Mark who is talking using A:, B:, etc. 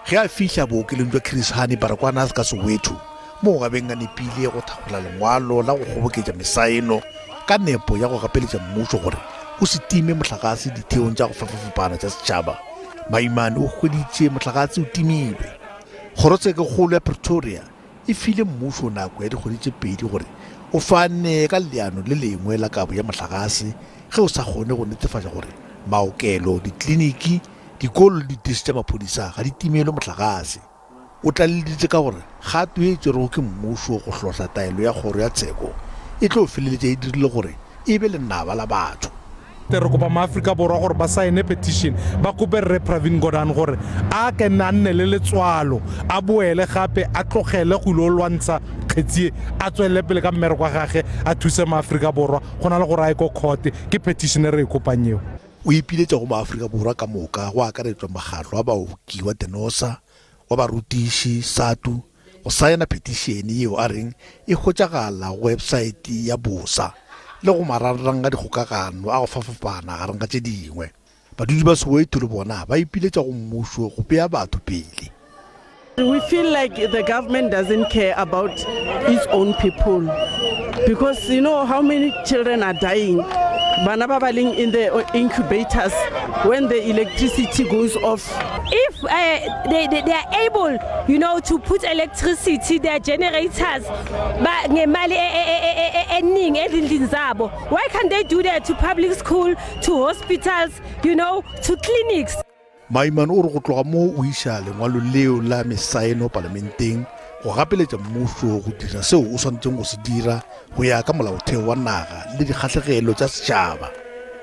A: Ge a fihla bookelong bja Chris Hani Baragwanath ka Soweto, moo a beng a nepile go thakgola lengwalo la go kgoboketša mesaeno ka nepo ya go gapeletša mmušo gore o se time mohlagase ditheong tša go fapafapana tša setšhaba, Maimane o hweditše mohlagase o timilwe. Kgorotshekokgolo ya Pretoria e file mmušo nako ya dikgwedi tše pedi gore o fane ka leano le lengwe la kabo ya mohlagase ge o sa kgone go netefatša gore maokelo, dikliniki, dikolo le diteši tša maphodisa ga di timelwe mohlagase. O tlaleleditše ka gore kgato ye e tšerwego ke mmušo go hlohla taelo ya kgoro ya tsheko e tlo feleletša e dirile gore e be lenaba la batho.
B: Re kopa maAfrika Borwa gore ba saene petition ba kope Rre Pravin Gordhan gore a ke a nne le letswalo a boele gape a tlogele go ilo lwantsha kgetsi ye a tswelele pele ka mmereko wa gage a thuse maAfrika Borwa go na le gore a ye ko court. Ke petition e re e kopang eo.
A: O ipiletša go maAfrika Borwa ka moka go akaretšwa mokgatlo wa baoki wa DENOSA, wa barutiši, SADTU, go saena phetišene yeo a reng e hwetšagala go websaete ya bosa le go marangrang a dikgokagano a go fapafapana gareng ga tše dingwe. Badudi ba Soweto le bona ba ipiletša go mmušo go bea batho pele.
C: We feel like the government doesn't care about its own people because you know how many children are dying bana ba ba leng in the incubators when the electricity goes off
D: if uh, they, they, they are able you know to put electricity their generators ba ngemali e, e, e, eningi ezindlini zabo why can't they do that to public school to hospitals you know to clinics
A: Maimane o re go tloga moo o iša lengwalo leo la mesaeno palamenteng go gapeletša mmušo go dira seo o swanetšeng go se dira go ya ka molaotheo wa naga le dikgahlegelo tša setšhaba.